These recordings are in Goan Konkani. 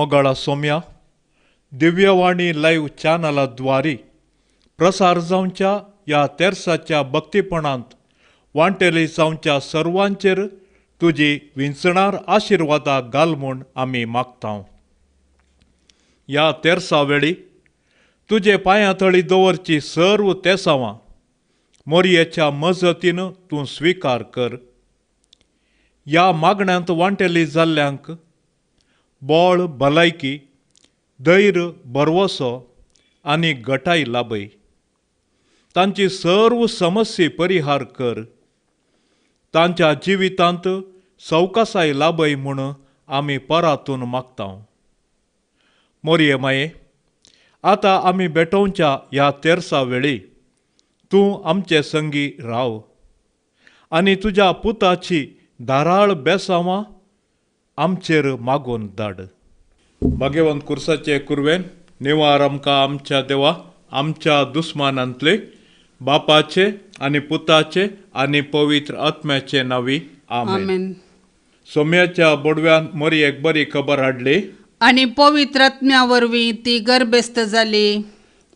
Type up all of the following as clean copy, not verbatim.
मोगाळा सोम्या, दिव्यवाणी लायव्ह चॅनलाद्वारे प्रसार जावच्या ह्या तेर्साच्या भक्तीपणांत वांटेली जावच्या सर्वांचेर तुजी विंचणार आशिर्वादा घाल म्हूण आमी मागता. ह्या तेर्सा वेळी तुजे पांयां तळी दवरची सर्व तेसांवां मोरयेच्या मजतीन तूं स्विकार कर. ह्या मागण्यांत वांटेली जाल्ल्यांक बळ, भलायकी, धैर्य, भरवसो आनी घटाय लाभय. तांची सर्व समस्ये परिहार कर. तांच्या जिवितांत सवकासाय लाभय म्हूण आमी परातून मागता. मोरये माये, आतां आमी भेटोवच्या ह्या तेर्सा वेळी तूं आमचे संगी राव आनी तुज्या पुताची धाराळ बेसांवां आमचेर मागून धाड. भाग्यवंत कुर्साचे कुरवेन निवार आमकां आमच्या देवा आमच्या दुस्मानांतले बापाचे आनी पुताचे आनी पवित्र आत्म्याचे नांवी आमेन. सोम्याच्या बोडव्यान मोरयेक बरी खबर हाडली आनी पवित्र आत्म्या वरवीं ती गर्भेस्त जाली.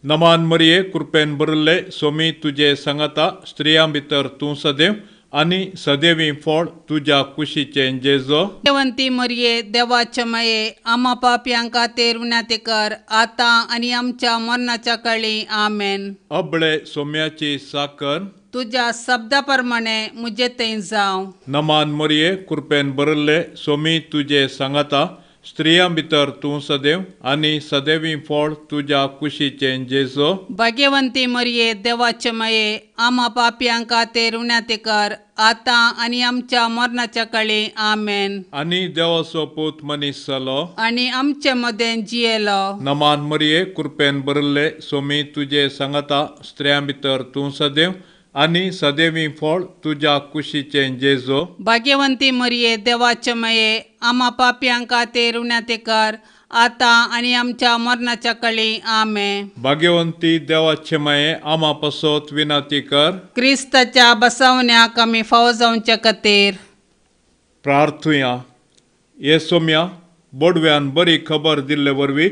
नमान मरिये, कृपेन भरिल्ले, सोमी तुजे सांगाता, स्त्रियां भितर तूं सदैव आनी सदैवी फळ तुज्या कुशीचें जेजो. देवंती मरिये, देवाचे माये, आमा पापयां खातीर विनंती कर आतां आनी आमच्या मरणाच्या काळी. आमेन. अबळे सोम्याची साकर तुज्या शब्दा प्रमाणे म्हजे थंय जावं. नमान मरिये, कृपेन भरिल्ले, सोमी तुजे सांगाता, स्त्रियां भितर तूं सदैव आनी सदैवी फळ तुज्या कुशीचें जेजो. भाग्यवंती मरिये, देवाचे माये, आमा पापयां खातीर विनंती कर आतां आनी आमच्या मरणाच्या काळी. आमेन. आनी देवाचो पूत मनीस जालो आनी आमचे मदें जियेलो. नमान मरिये, कृपेन भरिल्ले, सोमी तुजे सांगाता, स्त्रियां भितर तूं सदैव आनी सदैवी फळ तुज्या कुशीचें जेजो. भाग्यवंती मरिये, देवाचे माये, आमा पापयां खातीर विनंती कर आतां आनी आमच्या मरणाच्या काळी. आमेन. भाग्यवंती देवाचे माये, आमा पासत विनंती कर. क्रिस्ताच्या बसवण्याक आमी फावो जावचे खातीर प्रार्थुया. हे सोम्या, बोडव्यान बरी खबर दिल्ले वरवीं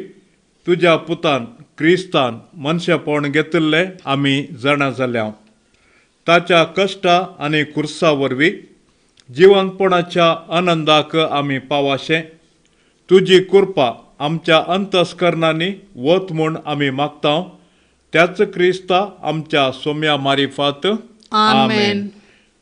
तुज्या पुतान क्रिस्तान मनशेपण घेतिल्लें आमी जाणा जाल्या. ताच्या कश्टा आनी कुर्सा वरवीं जिवंतपणाच्या आनंदाक आमी पावाशें तुजी कृपा आमच्या अंतस्करणांनी वत म्हूण आमी मागता. त्याच क्रिस्ता आमच्या सोम्या मारिफात. आमेन.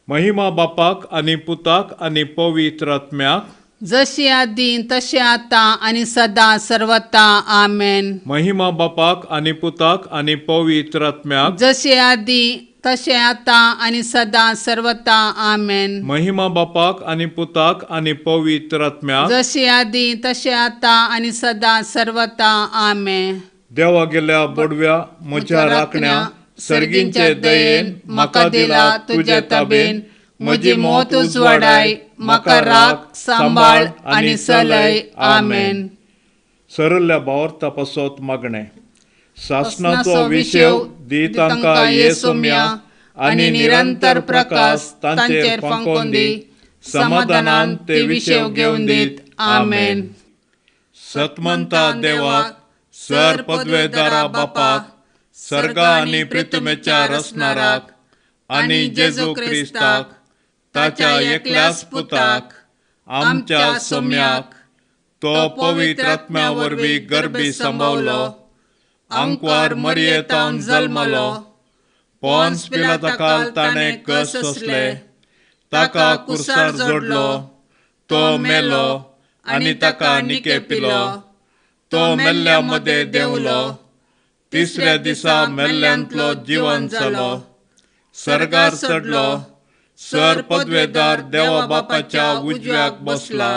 महिमा बापाक आनी पुताक आनी पवित्र आत्म्याक, जशी आदीं तशें आतां आनी सदां सर्वता. आमेन. महिमा बापाक आनी पुताक आनी पवित्र आत्म्याक, जशी आदीं तशें आतां आनी सदां सर्वता. आमेन. महिमा बापाक आनी पुताक आनी पवित्र आत्म्याक, जशी आदीं तशें आतां आनी सदां सर्वता. आमेन. देवा गेल्या बोडव्या म्हज्या राखण्या, सर्गींचे दयेन म्हाका दिला तुज्या ताबेन, म्हजी मौत उजवाडाय, म्हाका राख, सांबाळ आनी चलय. आमेन. सरल्या भावार्था पासत मागणें. सासणाचो विशेव दी तांकां हे सोम्या आनी निरंतर प्रकाश तांचेर फांकोवन दी, समाधानान ते विशेव घेवन दीत. आमेन. सतमंता देवाक, सर पदवेदारा बापाक, सर्गा आनी प्रितमेच्या रचणाराक आनी जेजू क्रिस्ताक ताच्या एकल्याच पुताक आमच्या सोम्याक, तो पवित्र आत्म्या वरवीं गर्भी सांबावलो, आंकवार मरियेतावन जल्मलो, पोन्स पिलाताकाल ताणें कस सोंसले, ताका कुर्सार जोडलो, तो मेलो आनी ताका निके पिलो, तो मेल्ल्या मदें देंवलो, तिसऱ्या दिसा मेल्ल्यांतलो जिवन जालो, सर्गार चडलो, सर पदवेदार देवा बापाच्या उजव्याक बसला,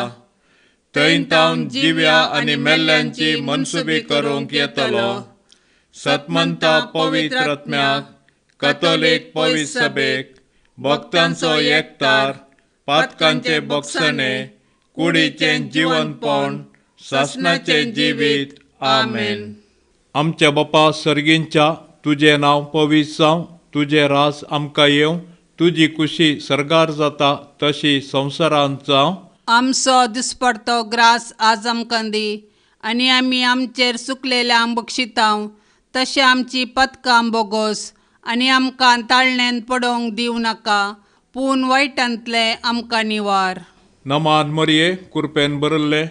थंय तावन जिव्या आनी मेल्ल्यांची मनसुबी करूंक येतलो. सतमंता पवित्र आत्म्याक, कथोलीक पवित्र सभेक, भक्तांचो एकतार, पातकांचे बक्षणे, कुडीचें जिवनपण, सासणाचें जिवीत. आमेन. आमच्या बापा सर्गींच्या, तुजें नांव पवित्र जावं, तुजें राज आमकां येवं, तुजी कुशी सर्गार जाता तशी संवसारांत जावं. आमचो दिसपडतो ग्रास आज आमकां दी आनी आमी आमचेर सुकलेल्या बक्षितांव तशें आमची पदकां बोगोस आनी आमकां ताळणेन पडोवंक दिवं नाका पूण वायटांतलें आमकां निवार. नमान मरिये कृपेन भरिल्ले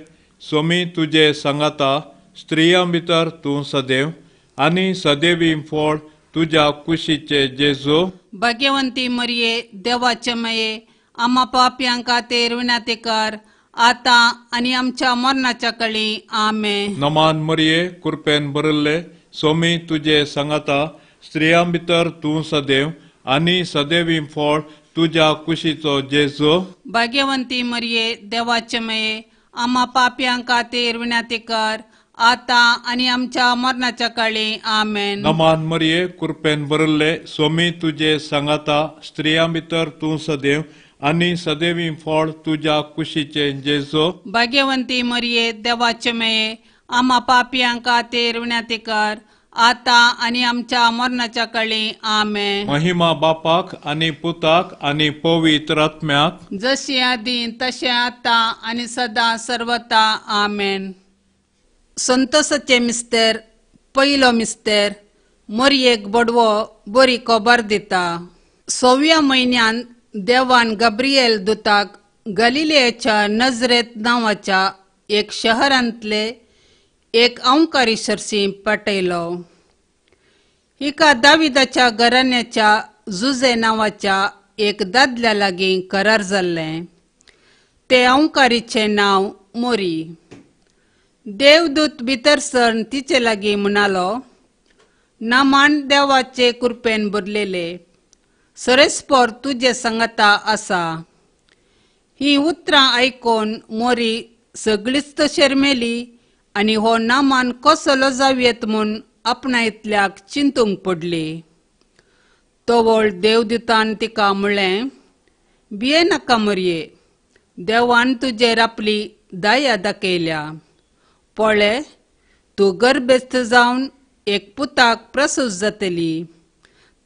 स्वामी तुजे सांगाता स्त्रियां भितर तूं सदैव आनी सदैवी फळ तुज्या कुशीचे जेजू. भाग्यवंती मरिये देवाचे माये आमा पापयां खातीर विनंती कर आतां आनी आमच्या मरणाच्या कळी. आमेन. नमान मरिये कृपेन भरिल्ले स्वामी तुजे सांगाता स्त्रियां भितर तूं सदैव आनी सदैवी फळ तुज्या कुशीचो जेजू. भाग्यवंती मरिये देवाचे माये आमा पापयां खातीर विनंती कर आतां आनी आमच्या मरणाच्या काळी. आमेन. नमान मरिये कृपेन भरिल्ले स्वामी तुजे सांगाता स्त्रियां भितर तूं सदैव आनी सदैवी फळ तुज्या कुशीचे जेजू. भाग्यवंती मरिये देवाचे माये आमा पापयां खातीर विनंती कर आतां आनी आमच्या मरणाच्या काळी. आमेन. महिमा बापाक आनी पुताक आनी पवित्र आत्म्याक, जशी आदी तशें आतां आनी सदां सर्वता. आमेन. संतोषाचे मिस्तेर पयलो मिस्तेर मोरयेक बडवो बरी खबर दिता. सव्या म्हयन्यान देवान गब्रिएल दुताक गलिलेच्या नजरेत नांवाच्या एक शहरांतले एक अंकारी सरशी पाठयलो. हिका दाविदाच्या घराण्याच्या जुजे नांवाच्या एक दादल्या लागीं करार जाल्लें. ते अंकारीचें नांव मोरी. देवदूत भितर सरून तिचे लागीं म्हणालो, नामान देवाचे कृपेन भरलेले सरेस्पर तुजे सांगाता आसा. ही उतरां आयकून मोरी सगळीच शरमेली आनी हो नामान कसलो जावयेत म्हूण आपणायतल्याक चिंतूंक पडली. तवळ देवदूतान तिका म्हळें, भिये नाका मोरये, देवान तुजेर आपली दया दाखयल्या. पळय, तूं गर्भेस्त जावन एक पुताक प्रसूत जातली.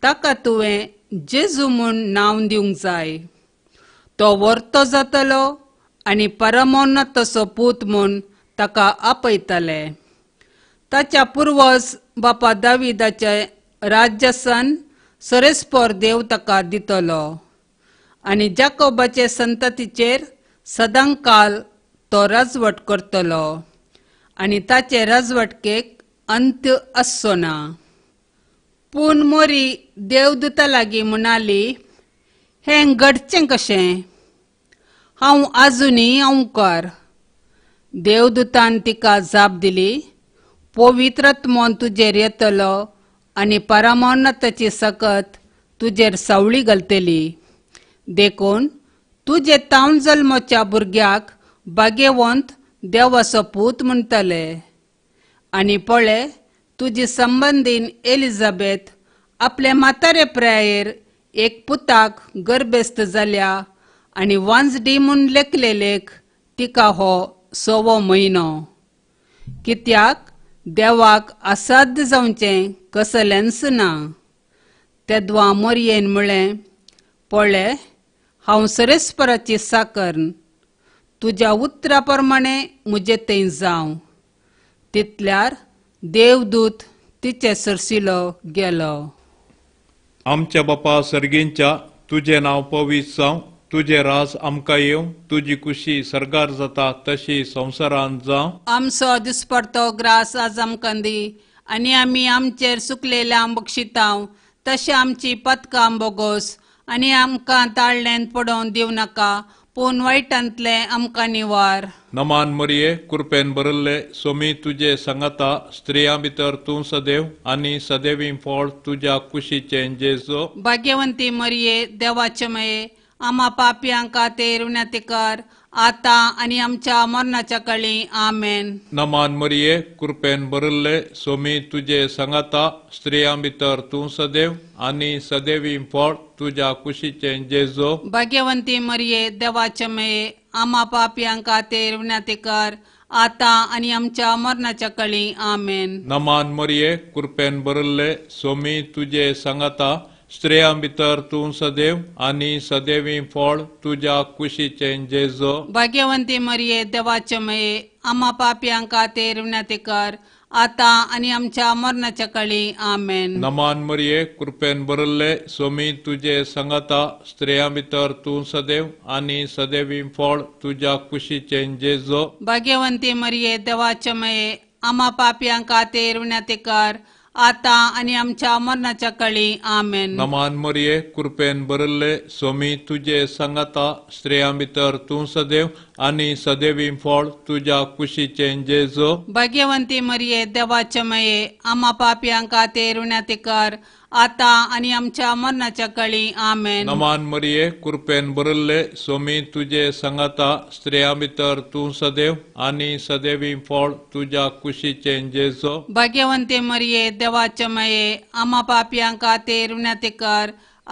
ताका तुवें जेजू म्हूण नांव दिवंक जाय. तो व्हरतो जातलो आनी परमोन्नताचो पूत म्हूण ताका आपयतले. ताच्या पुर्वज बापा दाविदाचे राज्यासन सरेस्पर देव ताका दितलो आनी जाकोबाचे संततीचेर सदांकाल तो राजवट करतलो आनी ताचे राजवटकेक अंत आसचो ना. पूण मोरी देवदूता लागीं म्हणाली, हें घडचें कशें? हांव आजुनूय अंकार. देवदूतान तिका जाप दिली, पवित्र आत्मो तुजेर येतलो आनी परमोन्नताची सकत तुजेर सावळी घालतली. देखून तुजे तावन जल्मच्या भुरग्याक भाग्यवंत देवाचो पूत म्हणटले. आनी पळय, तुजी संबंदीन एलिझाबेथ आपले म्हातारे प्रायेर एक पुताक गर्भेस्त जाल्या आनी वांजडी म्हूण लेखलेलेक तिका हो 6वो म्हयनो. कित्याक देवाक असाध्य जावचें कसलेंच ना. तेदवा मोरयेन म्हळें, पळय, हांव सरेस्पराची साकर्न, तुज्या उतरा प्रमाणे म्हजे थंय जावं. तितल्यार देवदूत तिचे सरशिलो गेलो. आमच्या बापा सर्गींच्या, तुजें नांव पवित्र जावं, तुजें राज आमकां येवं, तुजी कुशी सर्गार जाता तशी संवसारांत जावं. आमचो दिसपडतो ग्रास आज आमकां दी आनी आमी आमचेर सुकलेल्या बक्षितांव तशें आमची पदकां बोगोस आनी आमकां ताळणेन पडोवन दिवं नाका पूण वायटांतलें आमकां निवार. नमान मरिये कृपेन भरिल्ले स्वामी तुजे सांगाता स्त्रियां भितर तूं सदैव आनी सदैवी फळ तुज्या कुशीचें जेजू. भाग्यवंती मरिये देवाचे माये आमा पापयां खातीर विनंती कर आतां आनी आमच्या मरणाच्या कळी. आमेन. नमान मरिये कृपेन भरिल्ले स्वामी तुजे सांगाता स्त्रियां भितर तूं सदैव आनी सदैवी फळ तुज्या कुशीचें जेजू. भाग्यवंती मरिये देवाचे माये आमा पापयां खातीर विनंती कर आतां आनी आमच्या मरणाच्या कळी. आमेन. नमान मरिये कृपेन भरिल्ले स्वामी तुजे सांगाता स्त्रियां भितर तूं सदैव आनी सदैवी फळ तुज्या कुशीचें जेजो। भाग्यवंती मरिये देवाचे मये आम्हा पापयांक खातीर विनंती कर आता आनी आमच्या मरणाच्या काळी। आमेन। नमान मरिये कृपेन भरिल्ले स्वामी तुजे संगता स्त्रियां भितर तूं सदैव आनी सदैवी फळ तुज्या कुशीचें जेजो। भाग्यवंती मरिये देवाचे मये आम्हा पापयांक खातीर विनंती कर आता आनी आमच्या मरणाच्या काळी। आमेन। नमान मरिये कृपेन भरिल्ले स्वामी तुजे संगता स्त्रियां भितर तूं सदैव आनी सदैवी फळ तुज्या कुशीचें जेजो। भाग्यवंती मरिये देवाचे मये आम्हा पापयांक खातीर विनंती कर आता आनी आमच्या मरणाच्या काळी। आमेन। नमान मरिये कृपेन भरिल्ले स्वामी तुजे संगता स्त्रियां भितर तूं सदैव आनी सदैवी फळ तुज्या कुशीचें जेजो। भाग्यवंती मरिये देवाचे मये आम्हा पापयांक खातीर विनंती कर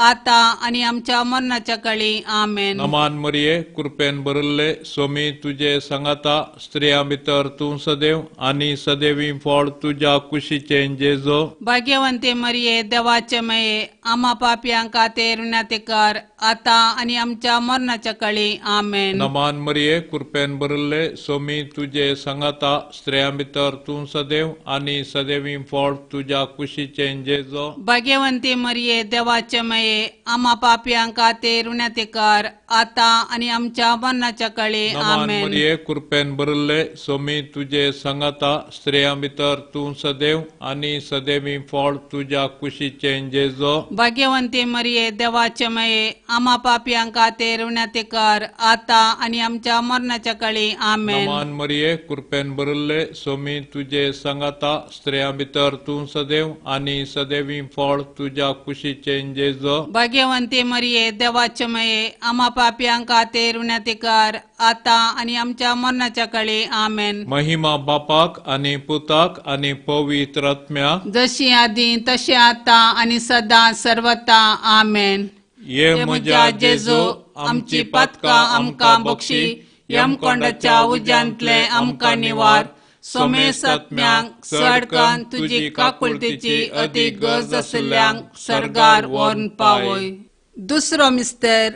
आता आनी आमच्या मरणाच्या काळी। आमेन। नमान मरिये कृपेन भरिल्ले स्वामी तुजे संगता स्त्रियां भितर तूं सदैव आनी सदैवी फळ तुज्या कुशीचें जेजो। भाग्यवंती मरिये देवाचे मये आम्हा पापयांक खातीर विनंती कर आता आनी आमच्या मरणाच्या काळी। आमेन। नमान मरिये कृपेन भरिल्ले स्वामी तुजे संगता स्त्रियां भितर तूं सदैव आनी सदैवी फळ तुज्या कुशीचें जेजो। भाग्यवंती मरिये देवाचे मये आम्हा पापयांक खातीर विनंती कर आता आनी आमच्या मरणाच्या काळी। आमेन। मरिये कृपेन भरिल्ले स्वामी तुजे संगता स्त्रियां भितर तूं सदैव आनी सदैवी फळ तुज्या कुशीचें जेजो। भाग्यवंती मरिये देवाचे मये आम्हा पापयांक खातीर विनंती कर आता आनी आमच्या मरणाच्या काळी। आमेन। नमान मरिये कृपेन भरिल्ले स्वामी तुजे संगता स्त्रियां भितर तूं सदैव आनी सदैवी फळ तुज्या कुशीचें जेजो। भाग्यवंती मरिये देवाचे मये आम्हा पापयांक खातीर विनंती कर आता आनी आमच्या मरणाच्या काळी। आमेन। महिमा बापाक आनी पुताक आनी पवित्र आत्म्याक, जशी आदी तशी आता आनी सदा सर्वता। आमेन। ये म्हज्या जेजू आमची पातकां आमकां बक्षी, यमकोंडाच्या उज्यांतले आमकां निवार, सोमेसत्म्यांक सडकन तुजी काकुळतीची अती गरज आशिल्ल्यांक सर्गार व्हरून पावय। दुसरो मिस्तर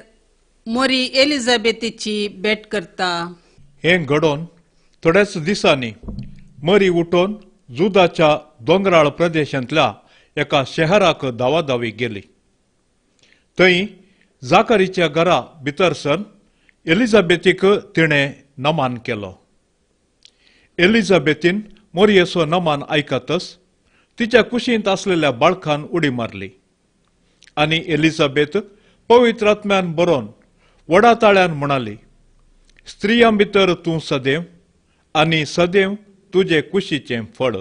मोरी एलिझाबेथीची भेट करता। हें घडोवन थोड्याच दिसांनी मरी उठोवन जुदाच्या दोंगराळ प्रदेशांतल्या एका शहराक धावाधावी गेली। थंय जाकारीच्या घरा भितर सर एलिझाबेथीक तिणें नमान केलो। एलिझाबेथीन मोरयेचो नमान आयकतच तिच्या कुशींत आसलेल्या बाळकान उडी मारली आनी एलिझाबेथ पवित्र आत्म्यान बरोवन व्हडा ताळ्यान म्हणाली, स्त्रियां भितर तूं सदैव आनी सदैव तुजे कुशीचें फळ।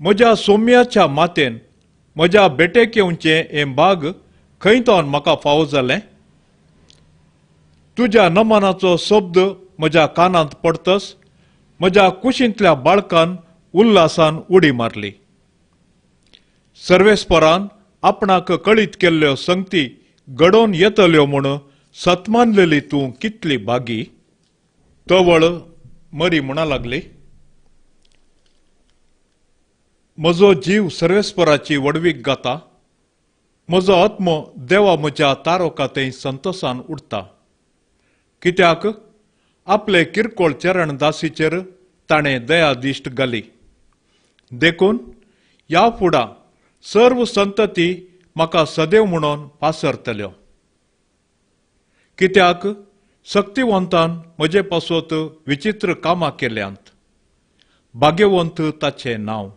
म्हज्या सोम्याच्या मातेन म्हज्या बेटेक येवचें हें भाग खंय तोन म्हाका फावो जालें? तुज्या नमनाचो शब्द म्हज्या कानांत पडतच म्हज्या कुशींतल्या बाळकान उल्हासान उडी मारली। सर्वेस्परान आपणाक कळीत केल्ल्यो संगती घडोवन येतल्यो म्हूण सतमानलेली तूं कितली भागी। तवळ मरी म्हणा लागली, म्हजो जीव सर्वेस्पराची व्हडवीक गाता, म्हजो आत्मो देवा म्हज्या तारोका थंय संतोसान उडटा, कित्याक आपले किरकोळ चरण दासीचेर ताणें दया दिश्ट घाली। देखून ह्या फुडां सर्व संतती म्हाका सदैव म्हणून पासरतल्यो, कित्याक शक्तिवंतान म्हजे पासत विचित्र कामां केल्यांत, भाग्यवंत ताचें नांव।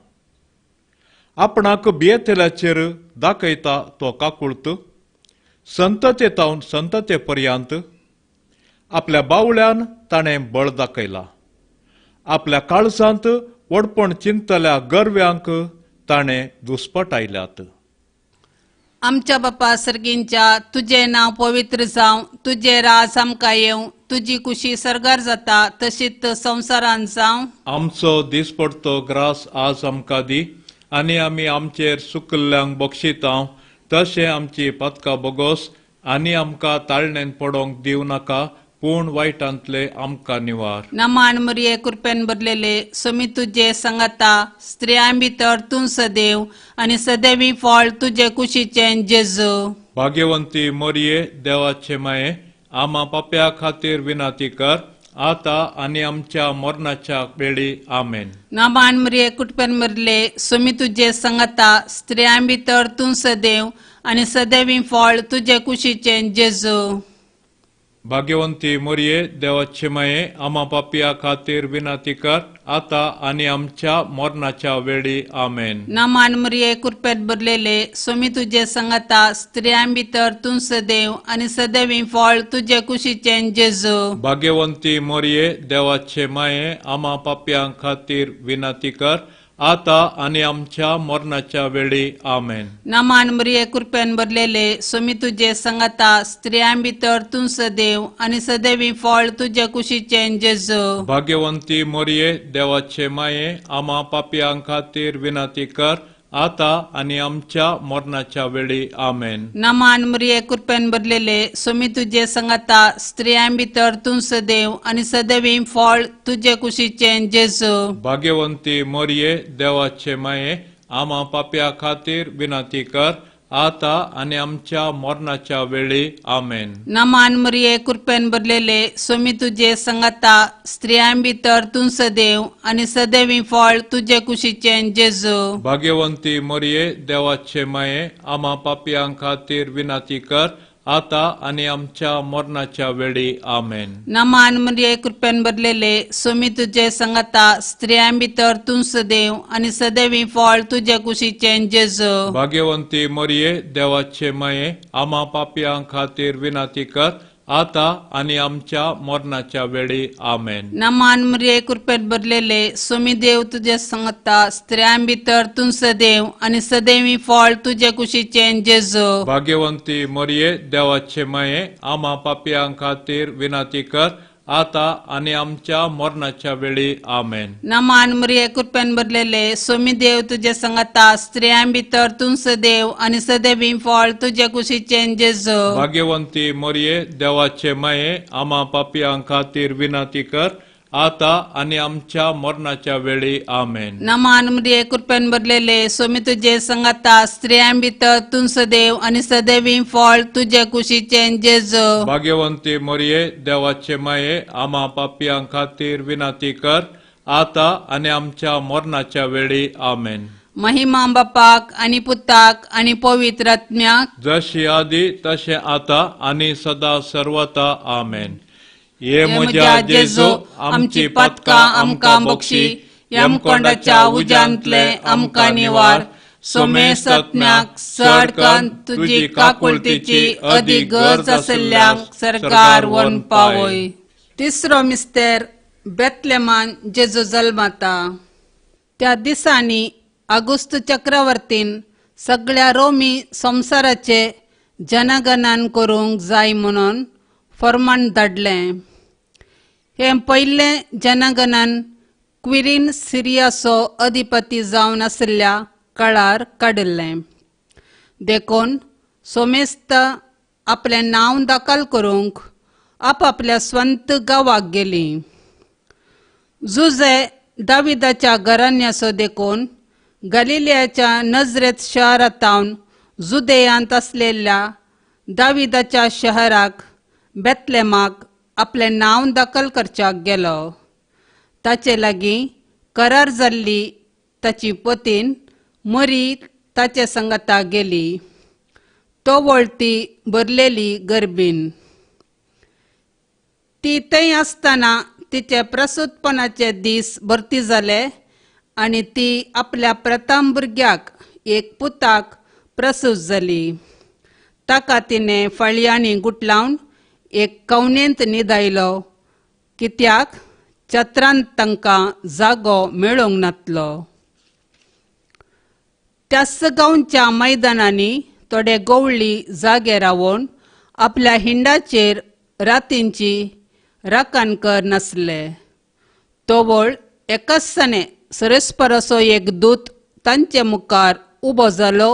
आपणाक भियेतल्याचेर दाखयता तो काकुळत संतते तावन संतते पर्यंत आपल्या बावळ्यान ताणें बळ दाखयला, आपल्या काळजांत व्हडपण चिंतल्या गर्व्यांक ताणें दुस्पटायल्यात। आमच्या बापा सर्गींच्या तुजें नांव पवित्र जावं, तुजें राज आमकां येवं, तुजी कुशी सर्गार जाता तशीच संवसारांत जावं। आमचो दिसपडतो ग्रास आज आमकां दी आनी आमी आमचेर सुकल्ल्यांक बक्षिता तशें आमची पातकां बोगोस आनी आमकां ताळणेन पडोवंक दिवं नाका, पूण वायटांतले आमकां निवार. नमान मरिये कृपेन भरलेले सोमी तुजे संगता स्त्रियां भितर तूं सदैव आनी सदैवी फळ तुजे कुशीचें जेजू. भाग्यवंती मरिये देवाचे माये, आमा पाप्या खातीर विनंती कर, आता आनी आमच्या मरणाच्या वेळी. आमेन. नमान मरिये कृपेन भरले सोमी तुजे संगता स्त्रियां भितर तूं सदैव आनी सदैवी फळ तुजे कुशीचें जेजू. भाग्यवंती मरिये देवाचे माये, आमा पापया खातीर विनंती कर, आता आनी आमच्या मरणाच्या वेळी. आमेन. नमान मरिये कृपेन भरलेले सोमी तुजे संगता स्त्रियां भितर तूं सदैव आनी सदैवी फळ तुजे कुशीचें जेजू. भाग्यवंती मरिये देवाचे माये, आमा पापयां खातीर विनंती कर, आता आनी आमच्या मरणाच्या वेळी. आमेन. नमान मरिये कृपेन भरलेले सोमी तुजे संगता स्त्रियां भितर तूं सदैव आनी सदैवी फळ तुजे कुशीचें जेजू. भाग्यवंती मरिये देवाचे माये, आमा पापयां खातीर विनंती कर, आता आनी आमच्या मरणाच्या वेळी. आमेन. नमान मरिये कृपेन भरलेले सोमी तुजे संगता स्त्रियां भितर तूं सदैव आनी सदैवी फळ तुजे कुशीचें जेजू. भाग्यवंती मरिये देवाचे माये, आमा पापया खातीर विनंती कर, आता आनी आमच्या मरणाच्या वेळी. आमेन. नमान मरिये कृपेन भरलेले सोमी तुजे संगता स्त्रियां भितर तूं सदैव आनी सदैवी फळ तुजे कुशीचें जेजू. भाग्यवंती मरिये देवाचे माये, आमा पापयां खातीर विनंती कर, आता आनी आमच्या मरणाच्या वेळी. आमेन. नमान मरिये कृपेन भरलेले सोमी तुजे संगता स्त्रियां भितर तूं सदैव आनी सदैवी फळ तुजे कुशीचें जेजू. भाग्यवंती मरिये देवाचे माये, आमा पापयां खातीर विनंती कर, आता आनी आमच्या मरणाच्या वेळी. आमेन. नमान मरिये कृपेन भरलेले सोमी देव तुजे संगता स्त्रियां भितर तूं सदैव आनी सदैवी फळ तुजे कुशीचें जेजू. भाग्यवंती मरिये देवाचे माये, आमा पापयां खातीर विनंती कर, आता आनी आमच्या मरणाच्या वेळी. आमेन. नमान मरिये कृपेन भरलेले सोमी देव तुजे संगता स्त्रियां भितर तूं सदैव आनी सदैवी फळ तुजे कुशीचें जेजू. भाग्यवंती मरिये देवाचे माये, आमा पापयां खातीर विनंती कर, आता आनी आमच्या मरणाच्या वेळी. आमेन. नमान मरिये कृपेन भरलेले सोमी तुजे संगता स्त्रियां भितर तूं सदैव आनी सदैवी फळ तुजे कुशीचें जेजू. भाग्यवंती मरिये देवाचे माये, आमा पापयां खातीर विनंती कर, आता आनी आमच्या मरणाच्या वेळी. आमेन. महिमा बापाक आनी पुताक आनी पवित्र आत्म्याक, जशी आदी तशें आता आनी सदा सर्वता. आमेन. हे म्हज्या जेजू, आमची पातकां आमकां बक्षी, यमकोंडाच्या उज्यांतले आमकां निवार, सोमेसत्म्याक चड कन्न तुजी काकुळतीची अदीक गरज आशिल्ल्यांक सरकार व्हरून पावय. तिसरो मिस्तेर बेतलेमान जेजू जल्मता. त्या दिसांनी आगुस्त चक्रवर्तीन सगळ्या रोमी संवसाराचे जनगणन करूंक जाय म्हणून फर्मान धाडलें. हें पयलें जनगणन क्विरीन सिरियाचो अधिपती जावन आशिल्ल्या काळार काडिल्लें. देखून सोमेस्त आपलें नांव दाखल करूंक आपापल्या स्वंत गांवाक गेलीं. जुजे दाविदाच्या घराण्याचो देखून गलिलियाच्या नजरेत शहरांतावन जुदेयांत आसलेल्या दाविदाच्या शहराक बेतलेमाक आपलें नांव दाखल करच्याक गेलो. ताचे लागीं करार जाल्ली ताची पतीन मरी ताचे संगता गेली. तो वळती भरलेली गर्बीन. ती थंय आसतना तिचे प्रसूतपणाचे दीस भरती जाले आनी ती आपल्या प्रथम भुरग्याक एक पुताक प्रसूत जाली. ताका तिणें फळयांनी गुटलावन एक कवनेंत न्हिदायलो, कित्याक चत्रांत तांकां जागो मेळोंक नातलो. त्याच गांवच्या मैदानांनी थोडे गवळी जागे रावन आपल्या हिंडाचेर रातींची राखण कर नासले. तोवळ एकाच सरस्पराचो एक दूत तांचे मुखार उबो जालो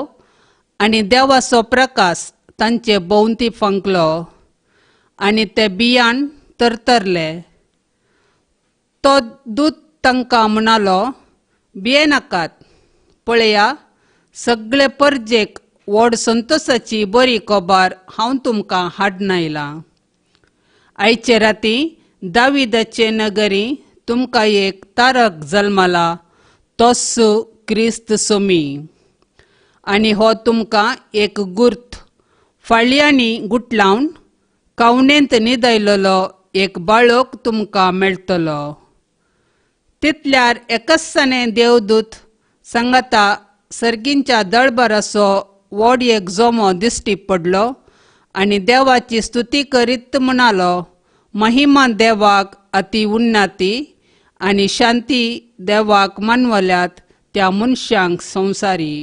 आनी देवाचो प्रकाश तांचे भोंवती फांकलो आनी ते बियान तरतरले. तो दूत तांकां म्हणालो, भियेनाकात, पळया सगळे परजेक व्हड संतोसाची बरी खबर हांव तुमकां हाडून आयलां. आयचे राती दाविदाचे नगरी तुमकां एक तारक जल्मला, तोच क्रिस्त सोमी. आनी हो तुमकां एक गुर्त, फाळयांनी गुटलावन कावणेंत न्हिदयलेलो एक बाळक तुमकां मेळटलो. तितल्यार एकसाने देवदूत सांगाता सर्गींच्या दळभराचो व्हड एक जोमो दिश्टी पडलो आनी देवाची स्तुती करीत म्हणालो, महिमा देवाक अति उन्नती आनी शांती देवाक मानवल्यात त्या मनशांक संवसारी.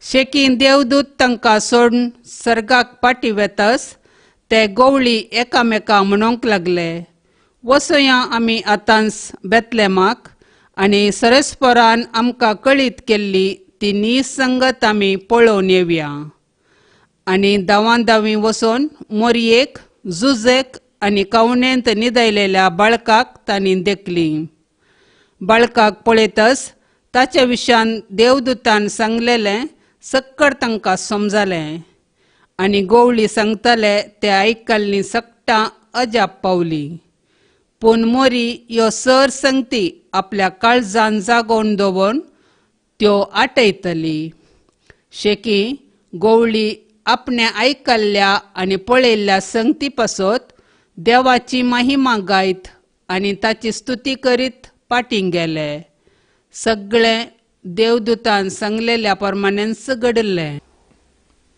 शेकीं देवदूत तांकां सोडून सर्गाक पाटी वेतस ते गोवळी एकामेका म्हणूंक लागले, वसया आमी आतांच बेतलेमाक आनी सरस्परान आमकां कळीत केल्ली ती निसंगत आमी पळोवन येवया. आनी धांवान धांवी वचून मोरयेक, जुजेक आनी कावणेंत न्हिदयलेल्या बाळकाक तांणी देखली. बाळकाक पळयतच ताच्या विशयान देवदूतान सांगलेलें सक्कड तांकां समजलें आनी गोवळी सांगताले ते आयकल्लीं सगटां अजाप पावली. पूण मोरी ह्यो सर संगती आपल्या काळजान जागोवन दवरून त्यो आटयतली. शेकी गोवळी आपणे आयकल्ल्या आनी पळयल्ल्या संगती पासत देवाची महिमा गायत आनी ताची स्तुती करीत पाटीं गेले. सगळें देवदूतान सांगलेल्या प्रमाणेंच घडिल्लें.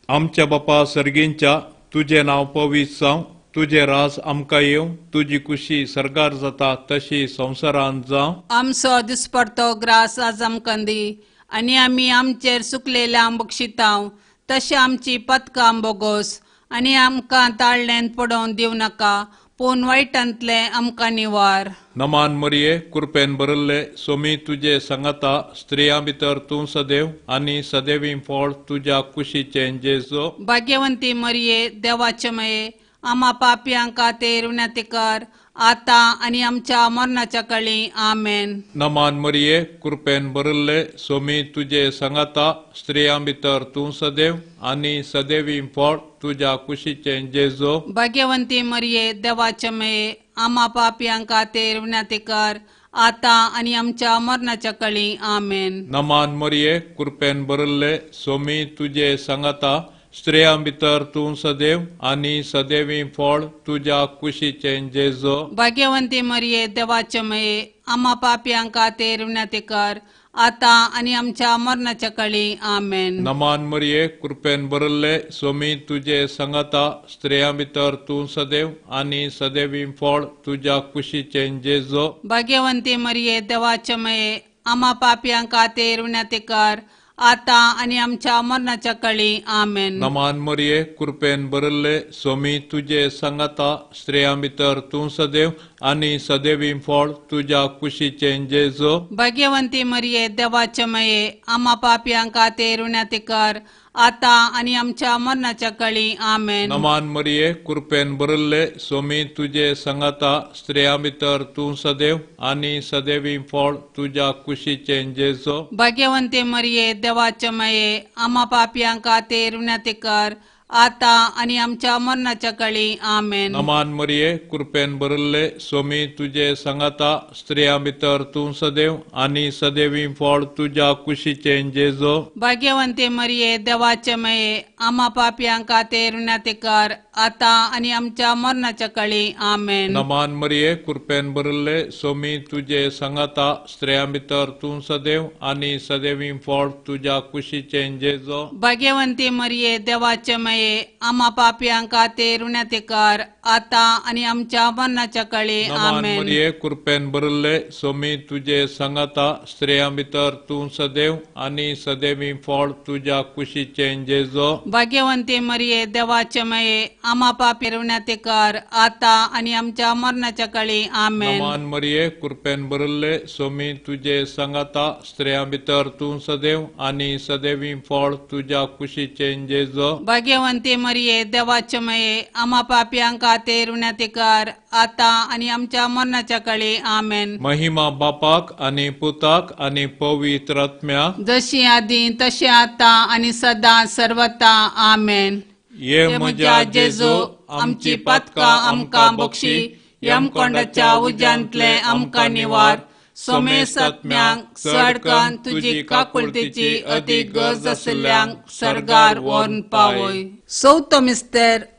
आमच्या बापा सर्गींच्या, तुजें नांव पवित्र जावं, तुजें राज आमकां येवं, तुजी कुशी सर्गार जाता तशी संवसारांत जावं. आमचो दिसपडतो ग्रास आज आमकां दी आनी आमी आमचेर सुकलेल्या बक्षितांव तशें आमची पदकां बोगोस आनी आमकां ताळ्ळेंत पडोवन दिवं नाका, पूण वायटांतलें आमकां निवार. नमान मरिये, कृपेन भरिल्ले, सोमी तुजे सांगाता, स्त्रियां भितर तूं सदैव आनी सदैवी फळ तुज्या कुशीचें जेजू. भाग्यवंती मरिये, देवाचे मये, आमा पापयांक खातीर विनंती कर, आतां आनी आमच्या मरणाच्या काळी. आमेन. नमान मरिये, कृपेन भरिल्ले, सोमी तुजे सांगाता, स्त्रियां भितर तूं सदैव आनी सदैवी फळ तुज्या कुशीचें जेजू. भाग्यवंती मरिये, देवाचे मये, आमा पापयांक खातीर विनंती कर, आतां आनी आमच्या मरणाच्या काळी. आमेन. नमान मरिये, कृपेन भरिल्ले, सोमी तुजे सांगाता, स्त्रियां भितर तूं सदैव आनी सदैवी फळ तुज्या कुशीचें जेजू. भाग्यवंती मरिये, देवाचे मये, आमा पापयांक खातीर विनंती कर, आतां आनी आमच्या मरणाच्या काळी. आमेन. नमान मरिये, कृपेन भरिल्ले, सोमी तुजे सांगाता, स्त्रियां भितर तूं सदैव आनी सदैवी फळ तुज्या कुशीचें जेजू. भाग्यवंती मरिये, देवाचे मये, आमा पापयांक खातीर विनंती कर, आतां आनी आमच्या मरणाच्या काळी. आमेन. नमान मरिये, कृपेन भरिल्ले, सोमी तुजे सांगाता, स्त्रियां भितर तूं सदैव आनी सदैवी फळ तुज्या कुशीचें जेजू. भाग्यवंती मरिये, देवाचे मये, आमा पापयांक खातीर विनंती कर, आतां आनी आमच्या मरणाच्या काळी. आमेन. नमान मरिये, कृपेन भरिल्ले, सोमी तुजे सांगाता, स्त्रियां भितर तूं सदैव आनी सदैवी फळ तुज्या कुशीचें जेजू. भाग्यवंती मरिये, देवाचे मये, आमा पापयांक खातीर विनंती कर, आतां आनी आमच्या मरणाच्या काळी. आमेन. नमान मरिये, कृपेन भरिल्ले, सोमी तुजे सांगाता, स्त्रियां भितर तूं सदैव आनी सदैवी फळ तुज्या कुशीचें जेजू. भाग्यवंती मरिये, देवाचे मये, आमा पापयांक खातीर विनंती कर, आतां आनी आमच्या मरणाच्या काळी. आमेन. नमान मरिये, कृपेन भरिल्ले, सोमी तुजे सांगाता, स्त्रियां भितर तूं सदैव आनी सदैवी फळ तुज्या कुशीचें जेजू. भाग्यवंती मरिये, देवाचे मये, आमा पापयांक खातीर विनंती कर, आतां आनी आमच्या मरणाच्या काळी. नमान मरिये, कृपेन भरिल्ले, सोमी तुजे सांगाता, स्त्रियां भितर तूं सदैव आनी सदैवी फळ तुज्या कुशीचें जेजू. भाग्यवंती मरिये, देवाचे मये, आमा पापी विनंती कर, आतां आनी आमच्या मरणाच्या काळी. आमेन. नमान मरिये, कृपेन भरिल्ले, सोमी तुजे सांगाता, स्त्रियां भितर तूं सदैव आनी सदैवी फळ तुज्या कुशीचें जेजू. भाग्यवंती मरिये, देवाचे मये, आमा पापयांक खातीर विनंती कर आतां आनी आमच्या मरणाच्या काळी. आमेन. महिमा बापाक आनी पुताक आनी पवित्र आत्म्याक, जशी आदी तशें आतां आनी सदां सर्वता. आमेन. ये म्हज्या जेजू, आमची पातकां आमकां बक्षी, यमकोंडाच्या उज्यांतले आमकां निवार, सोमेसात्म्यांक चड कन्न तुजी काकुळतीची अदीक गरज आशिल्ल्यांक सर्गार व्हरून पावय. चवथो मिस्तेर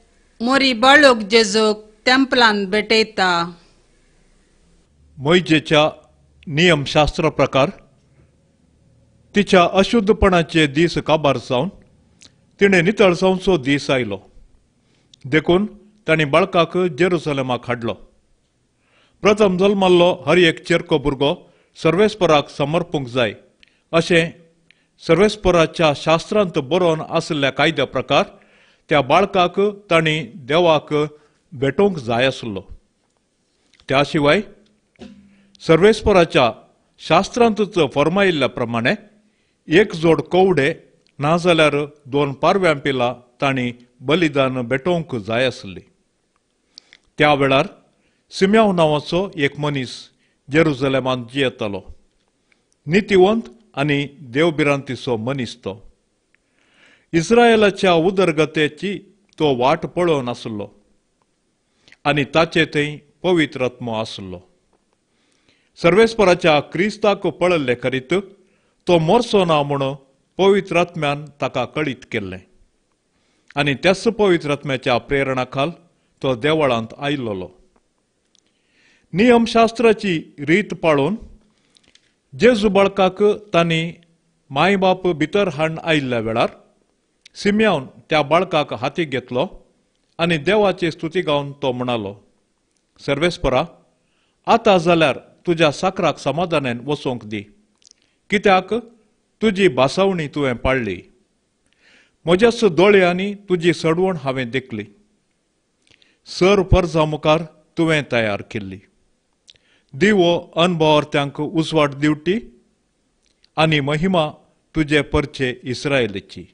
मोरी बाळूक जेजूक तेंपलान भेटयता. मोयजेच्या नियमशास्त्र प्रकार तिच्या अशुद्धपणाचे दीस काबार जावन तिणें नितळ जावचो दीस आयलो. देखून तांणी बाळकाक जेरुसलेमाक हाडलो. प्रथम जल्मल्लो हर एक चेरको भुरगो सर्वेस्पराक समर्पूंक जाय अशें सर्वेस्पराच्या शास्त्रांत बरोवन आशिल्ल्या कायद्या प्रकार त्या बाळकाक तांणी देवाक भेटोवंक जाय आसलो. त्या शिवाय सर्वेस्पराच्या शास्त्रांतच फर्मायिल्ल्या प्रमाणे एक जोड कवडे नाजाल्यार 2 पारव्यां पिलां तांणी बलिदान भेटोवंक जाय आसली. त्या वेळार सिम्याव नांवाचो एक मनीस जेरुजलेमांत जियेतालो. नितीवंत आनी देवभिरांतीचो मनीस तो. इस्रायलाच्या उदरगतेची तो वाट पळोवन आसलो आनी ताचे थंय पवित्र आत्मो आसलो. सर्वेस्पराच्या क्रिस्ताक पळयल्ले खरीत तो मरचो ना म्हूण पवित्र आत्म्यान ताका कळीत केल्लें आनी त्याच पवित्र आत्म्याच्या प्रेरणा खाल तो देवळांत आयिल्लो. नियमशास्त्राची रीत पाळून जेजू बाळकाक तांणी माय बाप भितर हाडून आयिल्ल्या वेळार सिम्यावन त्या बाळकाक हाती घेतलो आनी देवाची स्तुती गावन तो म्हणालो, सर्वेस्परा, आतां जाल्यार तुज्या साकराक समाधानान वचोंक दी, कित्याक तुजी भासावणी तुवें पाळ्ळी. म्हज्याच दोळ्यांनी तुजी सडवण हांवें देखली, सर परजा मुखार तुवें तयार केल्ली. दिवो अनभवार्थ्यांक उजवाड दिवटी आनी महिमा तुजे परचे इस्रायलीची.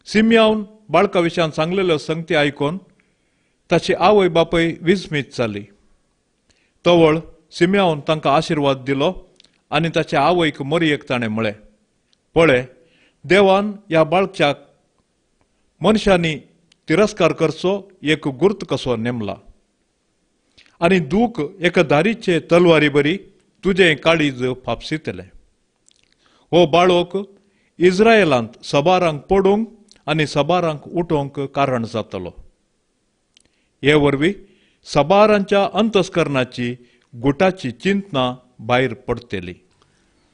सिम्यावन बाळका विशयान सांगलेल्यो संगती आयकून ताची आवय बापूय विस्मीत जाली. तवळ सिम्यावन तांकां आशिर्वाद दिलो आनी ताचे आवयक मोरयेक ताणें म्हळें, पळय, देवान ह्या बाळच्याक मनशांनी तिरस्कार करचो एक गुर्त कसो नेमला आनी दूख एका दारीचे तलवारी बरी तुजें काळीज फापसितलें. हो बाळोक इस्रायलांत सबारांक पडूंक आनी सबारांक उठोवंक कारण जातलो. हे वरवीं सबारांच्या अंतस्करणाची गुटाची चिंतना भायर पडटली.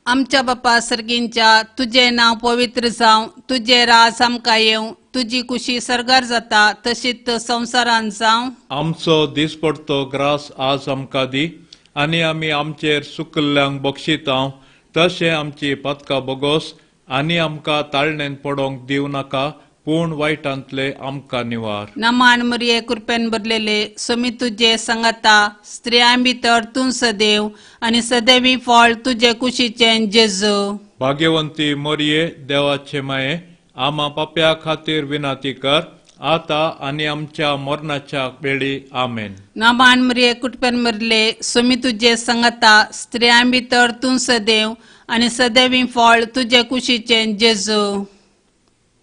आमच्या बापा सर्गींच्या, तुजें नांव पवित्र जावं, तुजें राज आमकां येवं, तुजी कुशी सर्गार जाता तशीच संवसारांत जावं. आमचो दिसपडतो ग्रास आज आमकां दी आनी आमी आमचेर सुकल्ल्यांक बक्षितांव तशें आमची पातकां बोगोस आनी आमकां ताळणेन पडोवंक दिवं नाका, पूण वायटांतले आमकां निवार. नमान मरिये, कृपेन भरलेले, स्वामी तुजे संगता, स्त्रियां भितर तूं सदैव आनी सदैवी फळ तुजे कुशीचें जेजू. भाग्यवंती मरिये, देवाचे माये, आमा पाप्या खातीर विनंती कर आतां आनी आमच्या मरणाच्या वेळी. आमेन. नमान मरिये, कृपेन भरले, स्वामी तुजे संगता, स्त्रियां भितर तूं सदैव आनी सदैवी फळ तुजे कुशीचें जेजू.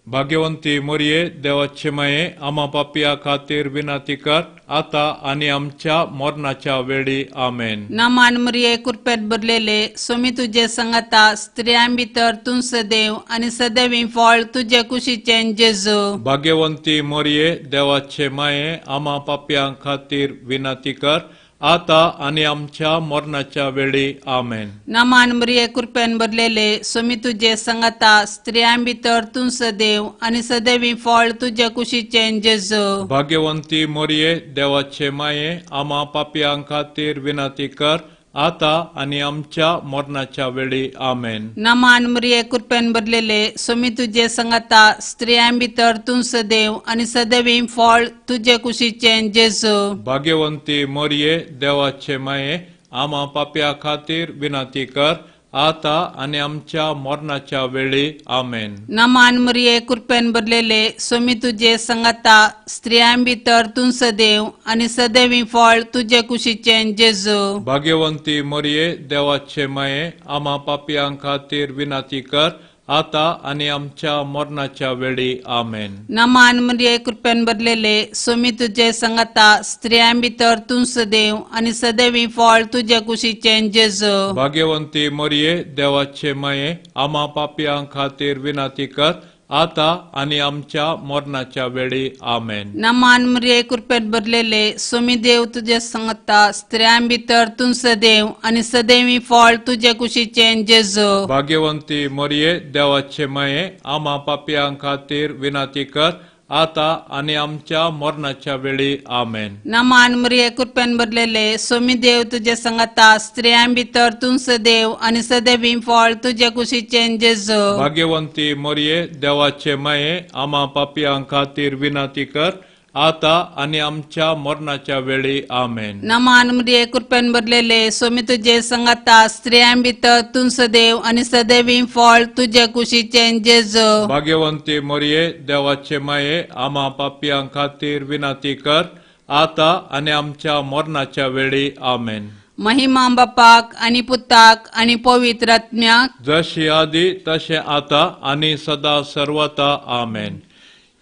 भाग्यवंती मरिये, देवाचे माये, आमा पापया खातीर विनंती कर आतां आनी आमच्या मरणाच्या वेळी. आमेन. नमान मरिये, कृपेन भरलेले, स्वामी तुजे संगता, स्त्रियां भितर तूं सदैव आनी सदैवी फळ तुजे कुशीचें जेजू. भाग्यवंती मरिये, देवाचे माये, आमा पापयां खातीर विनंती कर आतां आनी आमच्या मरणाच्या वेळी. आमेन. नमान मरिये, कृपेन भरलेले, स्वामी तुजे संगता, स्त्रियां भितर तूं सदैव आनी सदैवी फळ तुजे कुशीचें जेजू. भाग्यवंती मरिये, देवाचे माये, आमा पापयां खातीर विनंती कर आतां आनी आमच्या मरणाच्या वेळी. आमेन. नमान मरिये, कृपेन भरलेले, स्वामी तुजे संगता, स्त्रियां भितर तूं सदैव आनी सदैवी फळ तुजे कुशीचें जेजू. भाग्यवंती मरिये, देवाचे माये, आमा पापया खातीर विनंती कर आता आनी आमच्या मरणाच्या वेळी. आमेन. नमान मरिये, कृपेन भरलेले, स्वामी तुजे संगाता, स्त्रियां भितर तूं सदैव आनी सदैवी फळ तुजे कुशीचें जेजू. भाग्यवंती मरिये, देवाचे माये, आमा पापयां खातीर विनंती कर, आता आनी आमच्या मरणाच्या वेळी. आमेन. नमान मरिये, कृपेन भरलेले, स्वामी तुजे संगाता, स्त्रियां भितर तूं सदैव आनी सदैवी फळ तुजे कुशीचें जेजू. भाग्यवंती मरिये, देवाचे माये, आमा पापयां खातीर विनंती कर, आता आनी आमच्या मरणाच्या वेळी. आमेन. नमान मरिये, कृपेन भरलेले, स्वामी देव तुजे संगाता, स्त्रियां भितर तूं सदैव आनी सदैवी फळ तुजे कुशीचें जेजू. भाग्यवंती मरिये, देवाचे माये, आमा पापयां खातीर विनंती कर, आता आनी आमच्या मरणाच्या वेळी. आमेन. नमान मरिये, कृपेन भरलेले, स्वामी देव तुजे संगाता, स्त्रियां भितर तूं सदैव आनी सदैवी फळ तुजे कुशीचें जेजू. भाग्यवंती मरिये, देवाचे माये, आमा पापयां खातीर विनंती कर, आता आनी आमच्या मरणाच्या वेळी. आमेन. नमान मरिये, कृपेन भरलेले, स्वामी तुजे संगाता, स्त्रियां भितर तूं सदैव आनी सदैवी फळ तुजे कुशीचें जेजू. भाग्यवंती मरिये, देवाचे माये, आमा पापयां खातीर विनंती कर, आता आनी आमच्या मरणाच्या वेळी. आमेन. महिमा बापाक आनी पुताक आनी पवित्र आत्म्याक, जशी आदी तशें आता आनी सदा सर्वता. आमेन.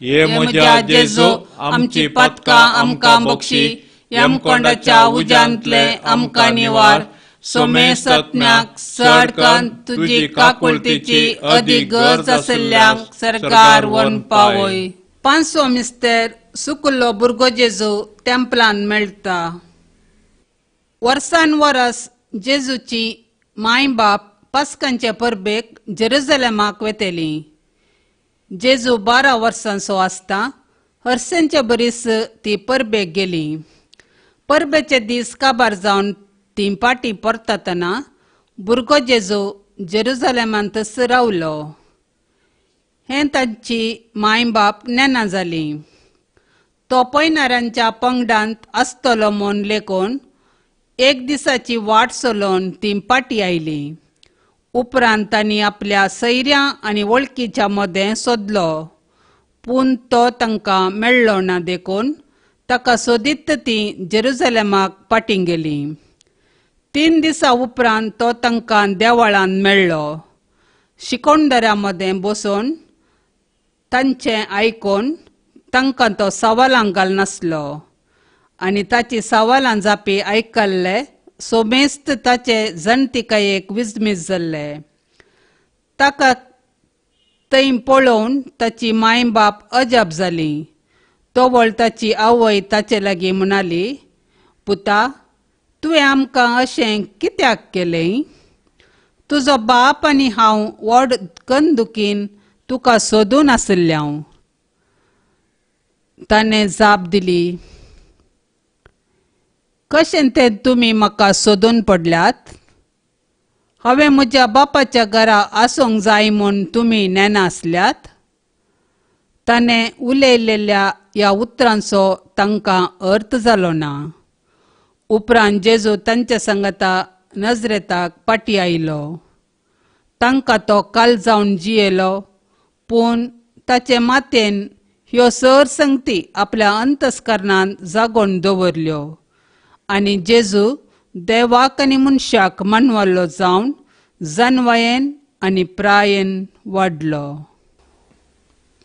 हे म्हज्या जेजू, आमची पातकां आमकां बक्षी, यमकोंडाच्या उज्यांतले आमकां निवार, सोमेसत्म्याक चड तुजी काकुळतीची अदीक गरज आशिल्ल्यांक सरकार व्हरून पावय. 500 मिस्तर सुकुल्लो भुरगो जेजू तेंपलान मेळटा. वर्सान वरस जेजूची माय बाप पास्कांचे परबेक जेरुजलेमाक वेतेली. जेजू 12 वर्सांचो आसता हरसेंचे बरीस ती परबेक गेली. परबेचे दीस काबार जावन ती पाटी परततना भुरगो जेजू जेरुजलेमांतच रावलो. हें तांची माय बाप नेना जाली. तो पयणाऱ्यांच्या पंगडांत आसतलो म्हूण लेखून एक दिसाची वाट चलोवन ती पाटी आयली. उपरांत तांणी आपल्या सैऱ्यां आनी वळखीच्या मदें सोदलो, पूण तो तांकां मेळ्ळो ना देखून ताका सोदीत ती जेरुजलेमाक पाटी गेली. 3 दिसां उपरांत तो तांकां देवळांत मेळ्ळो. शिकोणदारां मदें बसून तांचें आयकून तांकां तो सवालां घालनासलो आनी ताची सवालां जापी आयकल्ले सोमेस्त ताचे जाणतिकायेक विजमीज जाल्ले. ताका थंय पळोवन ताची माय बाप अजाप जाली. तवळ ताची आवय ताचे लागीं म्हणाली, पुता, तुवें आमकां अशें कित्याक केलें? तुजो बाप आनी हांव व्हड कनदुखीन तुका सोदून आशिल्ले हांव. ताणें जाप दिली, कशें तें तुमी म्हाका सोदून पडल्यात? हांवें म्हज्या बापाच्या घरा आसूंक जाय म्हूण तुमी नेना आसल्यात? ताणें उलयलेल्या ह्या उतरांचो तांकां अर्थ जालो ना. उपरांत जेजू तांच्या सांगाता नजरेताक पाटी आयलो. तांकां तो काल जावन जियेलो, पूण ताचे मातेन ह्यो सर संगती आपल्या अंतस्करणान जागोवन दवरल्यो आनी जेजू देवाक आनी मनशाक मानवल्लो जावन जनवायेन आनी प्रायेन वाडलो.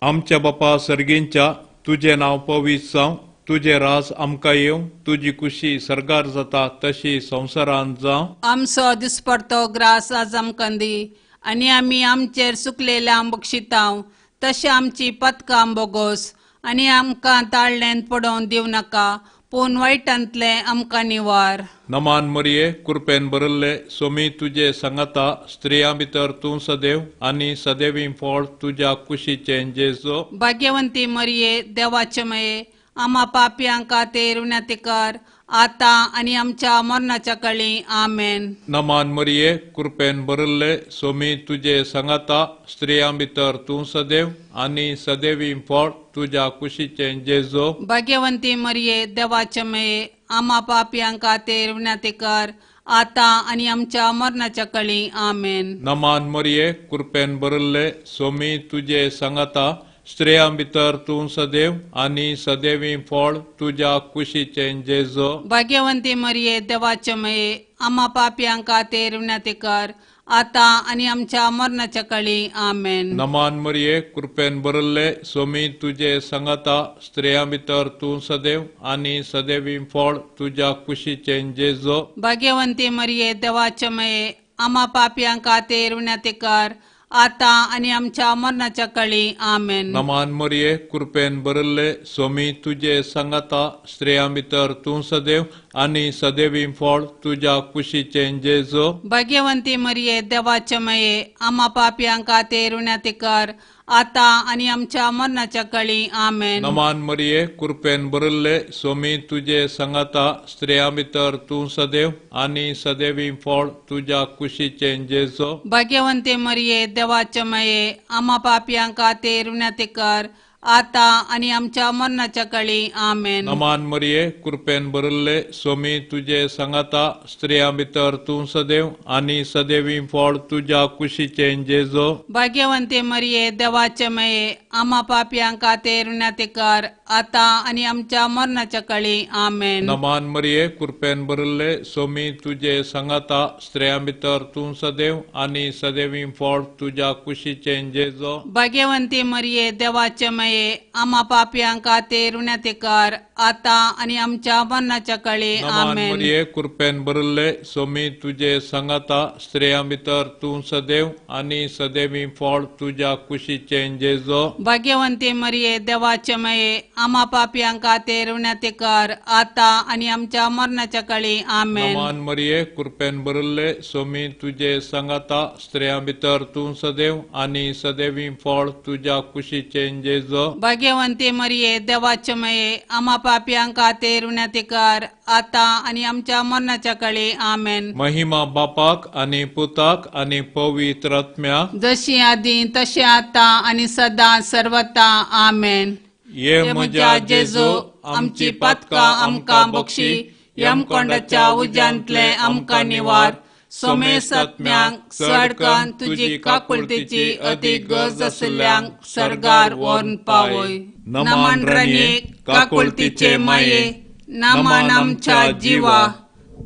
आमच्या बापा सर्गींच्या, तुजें नांव पवित्र जावं, तुजें राज आमकां येवं, तुजी खुशी सर्गार जाता तशी संवसारांत जावं. आमचो दिसपडतो ग्रास आज आमकां दी आनी आमी आमचेर सुकलेल्या बक्षितांव तशें आमची पथकां बोगोस आनी आमकां ताळ्ळेंत पडोवन दिवं नाका, पूण वायटांतलें आमकां निवार. नमान मरिये, कृपेन भरिल्ले, स्वामी तुजे सांगाता, स्त्रियां भितर तूं सदैव आनी सदैवी फळ तुज्या कुशीचें जेजू. भाग्यवंती मरिये, देवाचे मये, आमा पापयांक खातीर विनंती कर, आतां आनी आमच्या मरणाच्या कळी. आमेन. नमान मरिये, कृपेन भरिल्ले, स्वामी तुजे सांगाता, स्त्रियां भितर तूं सदैव आनी सदैवी फळ तुज्या कुशीचें जेजू. भाग्यवंती मरिये, देवाचे मये, आमा पापयांक खातीर विनंती कर, आतां आनी आमच्या मरणाच्या कळी. आमेन. नमान मरिये, कृपेन भरिल्ले, सोमी तुजे सांगाता, स्त्रियां भितर तूं सदैव आनी सदैवी फळ तुज्या कुशीचें जेजो. भाग्यवंती मरिये, देवाचे मये, आम्हा पापयांक खातीर विनंती कर, आतां आनी आमच्या मरणाच्या कळी. आमेन. नमान मरिये, कृपेन भरिल्ले, सोमी तुजे सांगाता, स्त्रियां भितर तूं सदैव आनी सदैवी फळ तुज्या कुशीचें जेजो. भाग्यवंती मरिये, देवाचे मये, आम्हा पापयांक खातीर विनंती कर, आतां आनी आमच्या मरणाच्या कळी. आमेन. नमान मरिये, कृपेन भरिल्ले, सोमी तुजे सांगाता, स्त्रियां भितर तूं सदैव आनी सदैवी फळ तुज्या कुशीचें जेजो. भाग्यवंती मरिये, देवाचे मये, आम्हा पापयांक खातीर विनंती कर, आतां आनी आमच्या मरणाच्या कळी. आमेन. नमान मरिये, कृपेन भरिल्ले, सोमी तुजे सांगाता, स्त्रियां भितर तूं सदैव आनी सदैवी फळ तुज्या कुशीचें जेजो. भाग्यवंती मरिये, देवाचे मये, आम्हा पापयांक खातीर विनंती कर, आतां आनी आमच्या मरणाच्या कळी. आमेन. नमान मरिये, कृपेन भरिल्ले, सोमी तुजे सांगाता, स्त्रियां भितर तूं सदैव आनी सदैवी फळ तुज्या कुशीचें जेजो. भाग्यवंती मरिये, देवाचे मये, आम्हा पापयांक खातीर विनंती कर, आतां आनी आमच्या मरणाच्या कळी. आमेन. नमान मरिये, कृपेन भरिल्ले, सोमी तुजे सांगाता, स्त्रियां भितर तूं सदैव आनी सदैवी फळ तुज्या कुशीचें जेजो. भाग्यवंती मरिये, देवाचे मये, आम्हा पापयांक खातीर विनंती कर, आतां आनी आमच्या मरणाच्या कळी. नमान आमेन. मरिये, कृपेन भरिल्ले, सोमी तुजे सांगाता, स्त्रियां भितर तूं सदैव आनी सदैवी फळ तुज्या कुशीचें जेजो. भाग्यवंती मरिये, देवाचे मये, आम्हा पापयांक खातीर विनंती कर, आतां आनी आमच्या मरणाच्या कळी. आमेन. नमान मरिये, कृपेन भरिल्ले, सोमी तुजे सांगाता, स्त्रियां भितर तूं सदैव आनी सदैवी फळ तुज्या कुशीचें जेजो. भाग्यवंती मरिये, देवाचे मये, आम्हा पापयांक खातीर विनंती कर, आतां आनी आमच्या मरणाच्या कळी. आमेन. महिमा बापाक आनी पुताक आनी पवित्र आत्म्याक, जशी आदी तशें आतां आनी सदां सर्वता. आमेन. ये म्हज्या जेजू, आमची पातकां आमकां बक्षी, यमकोंडाच्या उज्यांतले आमकां निवार, सोमेसात्म्यांक सडकन तुजी काकुळतीची अती गरज आशिल्ल्यांक सर्गार व्हरून पावय. नमन राणये, काकुळतीचे माये, नमन आमच्या जिवा,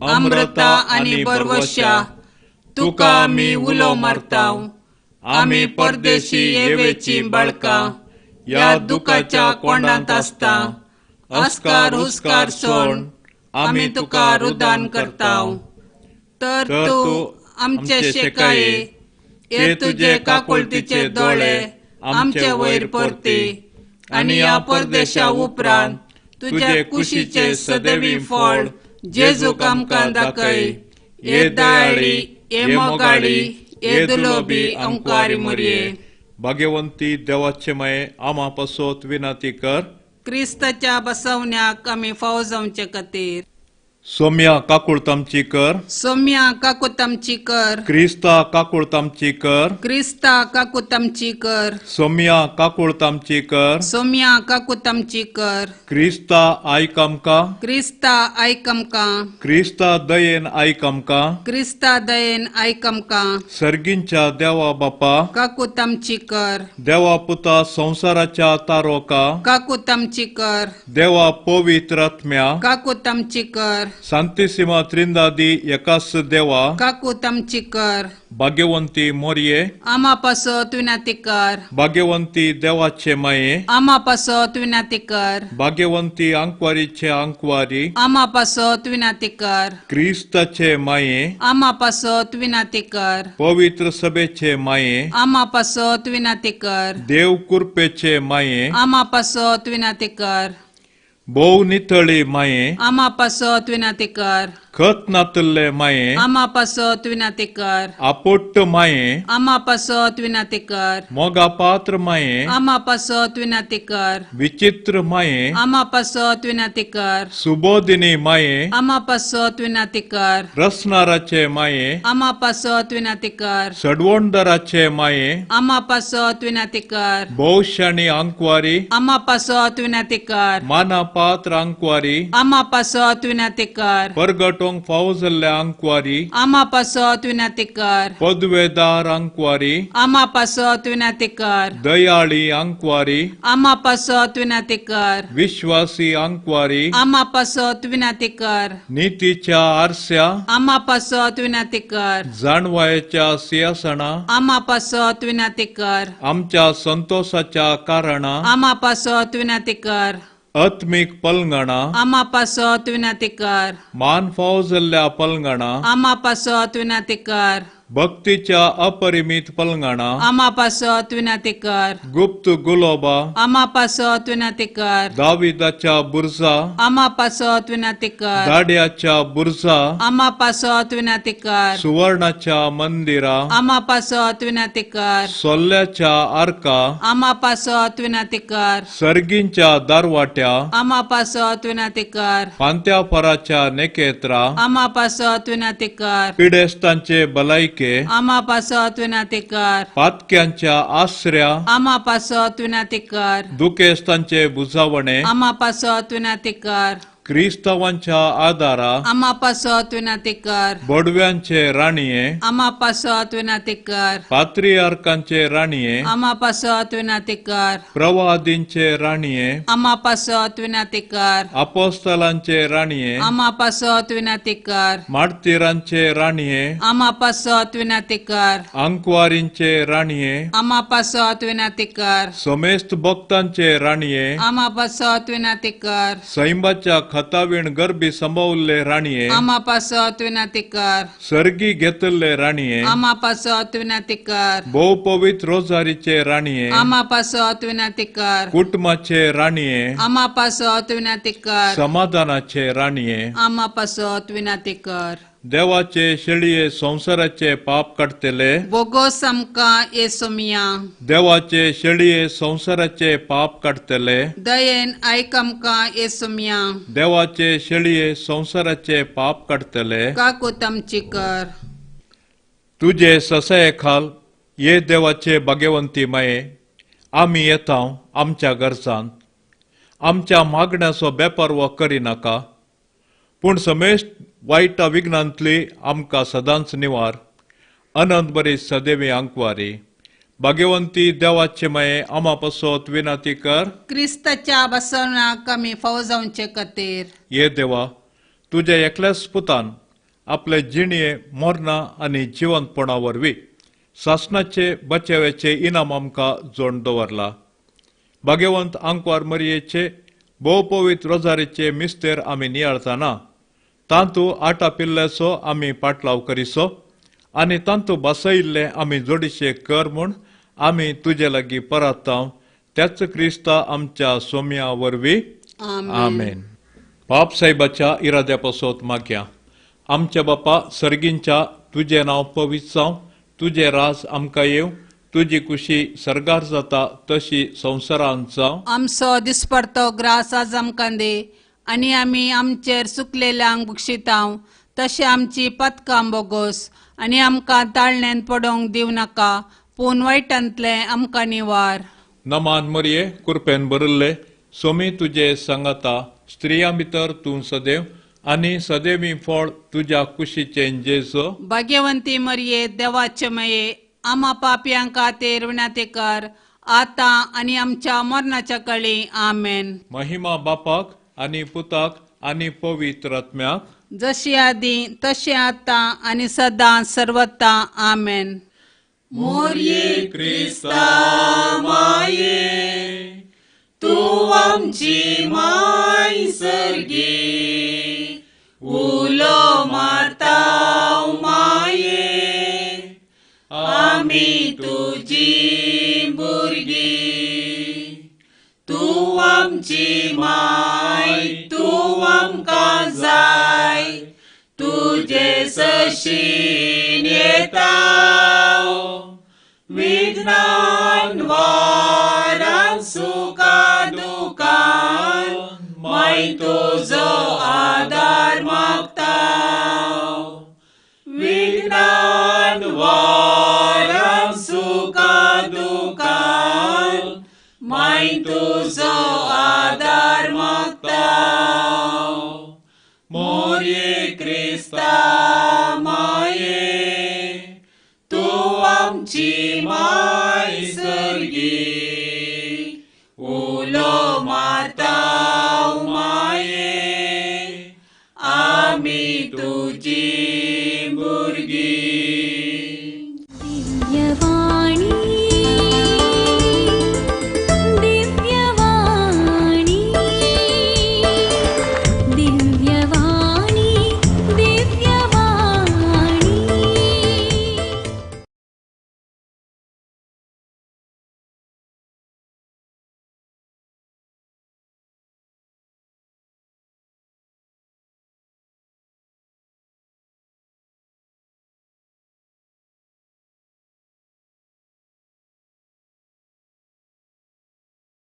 अमृता आनी बरवशा, तुका आमी उलो मारताव. आमी परदेशी येवेची बाळकां, ह्या दुखाच्या कोंडांत आसता, अस्कार हुस्कार सोड आमी तुका रुदान करताव. तर तूं आमचे शेकाये, हे तुजे काकुळतीचे दोळे आमचे वयर परती, आनी ह्या परदेशा उपरांत तुज्या कुशीचे सदैवी फळ जेजूक आमकां दाखय. हे दयाळी, हे मोगाळी, हे दुलोबी अंकारी मरिये, भाग्यवंती देवाचे माये, आमा पासत विनंती कर. क्रिस्ताच्या बसवण्याक आमी फावो जावचे खातीर. सोम्या काकुळतामची कर, सोम्या काकुतामची कर, क्रिस्ता काकुळतामची कर, क्रिस्ता काकुतामची कर, सोम्या काकुळतामची कर, सोम्या काकुतामची कर, क्रिस्ता आयक आमकां, क्रिस्ता आयक आमकां, क्रिस्ता दयेन आयक आमकां, क्रिस्ता दयेन आयक आमकां. सर्गींच्या देवा बापा, काकुतामची कर, देवा पुता संवसाराच्या तारोका, काकुतामची कर, देवा पवित्र आत्म्या, काकुतामची कर, सांतिसिमा त्रिंदादी एकास देवा, काकुतामची कर, भाग्यवंती मोरये, आमा पासत विनंती कर, भाग्यवंती देवाचे माये, आमा पासत विनंती कर, भाग्यवंती आंकवारीचे आंकवारी, आमा पासत विनंती कर, क्रिस्ताचे माये, आमा पासत विनंती कर, पवित्र सभेचे माये, आमा पासत विनंती कर, देव कृपेचे माये, आमा पासत विनंती कर, भोव नितळी माये, आमा पासत विनंती कर, खत नातल्ले माये, आमा पासत विनंती कर, आपोट्ट माये, आमा पासत विनंती कर, मोगा पात्र माये, आमा पासत विनंती कर, विचित्र माये, आमा पासत विनंती कर, सुबोधिनी माये, आमा पासत विनंती कर, रसनाराचे माये, आमा पासत विनंती कर, सडवणदाराचे माये, आमा पासत विनंती कर, भोवशाणी आंकवारी, आमा पासत विनंती कर, माना पात्र आंकवारी, आमा पासत विनंती कर, परगट उजगाटोंक फावो जाल्ल्या आंकवारी, आमा पासत विनंती कर। पदवेदार आंकवारी, आमा पासत विनंती कर। दयाळी आंकवारी, आमा पासत विनंती कर। विश्वासी आंकवारी, आमा पासत विनंती कर। नितीच्या आरस्या, आमा पासत विनंती कर। जाणवायेच्या सिंहासना, आमा पासत विनंती कर। आमच्या संतोषाच्या कारणा, आमा पासत विनंती कर। आत्मीक पलंगणा, आमा पासत विनंती कर। मान फावो जाल्ल्या पलंगणा, आमा पासत विनंती कर। भक्तीच्या अपरिमित पलंगणा, आमा पासत विनंती कर। गुप्त गुलोबा, आमा पासत विनंती कर। दाविदाच्या बुर्जा, आमा पासत विनंती कर। दाड्याच्या बुर्जा, आमा पासत विनंती कर। सुवर्णाच्या मंदिरा, आमा पासत विनंती कर। सोल्ल्याच्या आर्का, आमा पासत विनंती कर। सर्गींच्या दारवाट्या, आमा पासत विनंती कर। पांत्याफराच्या नेकेत्रा, आमा पासत विनंती कर। पिडेस्तांचे भलायके, आमा पासत विनंती कर। पातक्यांच्या आसऱ्या, आमा पासत विनंती कर। दुखेस्तांचे बुजावणे, आमा पासत विनंती कर। क्रिस्तावांच्या आदारा, आमा पासत विनंती कर। बोडव्यांचे राणये, आमा पासत विनंती कर। पात्रियार्कांचे राणये, आमा पासत विनंती कर। प्रवादींचे राणये, आमा पासत विनंती कर। अपोस्तलांचे राणये, आमा पासत विनंती कर। मार्तीरांचे राणये, आमा पासत विनंती कर। आंकवारींचे राणये, आमा पासत विनंती कर। समेस्त भक्तांचे राणये, आमा पासत विनंती कर। सैंबाच्या खतावीण गर्भी संभवल्ले राणये, आमा पासत विनंती कर। सर्गी घेतल्ले राणये, आमा पासत विनंती कर। भोव पवित्र रोजारीचे राणये, आमा पासत विनंती कर। कुटुंबाचे राणये, आमा पासत विनंती कर। समाधानाचे राणये, आमा पासत विनंती कर। देवाचे शेळये संवसाराचे पाप काडटले, बोगोस आमकां येसोमिया। देवाचे शेळये संवसाराचे पाप काडटले, दयेन आयक आमकां येसोमिया। देवाचे शेळये संवसाराचे पाप काडटले, काकूत आमची कर। तुजे ससाये खाल ये देवाचे भाग्यवंती माये, आमी येता आमच्या गरजांत, आमच्या मागण्याचो बेपर्वा करिनाका, पूण समेस्त वायटा विघ्नांतली आमकां सदांच निवार। अनंत बरी सदैवी आंकवारी भाग्यवंती देवाचे माये, आमा पासत विनंती कर। क्रिस्ताच्या बसवणाक आमी फावो जावचे खातीर। ये देवा, तुज्या एकल्याच पुतान आपले जिणये मरणां आनी जिवंतपणा वरवीं सासणाचे बचाव्याचे इनाम आमकां जोड दवरला। भाग्यवंत आंकवार मरयेचे भोव पवित्र रोजारीचे मिस्तेर आमी नियाळतना तांतू आटा पिल्ल्याचो आमी पाटलाव करिसो आनी तांतू बसयिल्लें आमी जोडीशे कर म्हूण आमी तुजे लागीं परतांव, त्याच क्रिस्ता आमच्या सोम्या वरवीं, आमेन। बाप साहेबाच्या इराद्या पासत मागया। आमच्या बापा सर्गींच्या, तुजें नांव पवित्र जावं, तुजें राज आमकां येवं, तुजी कुशी सर्गार जाता तशी संवसारांत जावं। आमचो दिसपडतो ग्रास आज आमकां दी आनी आमी आमचेर सुकलेल्यांक बक्षितांव तशें आमची पथकां बोगोस आनी आमकां ताळण्यान पडोवंक दिवं नाका, पूण वायटांतलें आमकां निवार। नमान मरये, कुरपेन भरिल्ले, सोमी तुजे सांगाता, स्त्रियां भितर तूं सदैव आनी सदैवी फळ तुज्या कुशीचें जेजू। भाग्यवंती मरये, देवाचे मये, आमा पापयां खातीर विनंती कर आतां आनी आमच्या मरणाच्या कळी, आमेन। महिमा बापाक आनी पुताक आनी पवित्र आत्म्याक, जशी आदी तशी आतां आनी सदां सर्वता, आमेन। मोरये क्रिस्ता माये, तूं आमची माय सर्गी, उलो मारता माये, आमी तुजी भुरगीं, तूं आमची माय, तूं आमकां जाय, तुजे सशीन येता, विघ्नान वारान सुखा दुखान, माय तुजो आदार मागता, विघ्नान वारान सुखा दुखान, माय तुजो आदार मागता, मोरये क्रिस्ता। आमची माय सर्गी.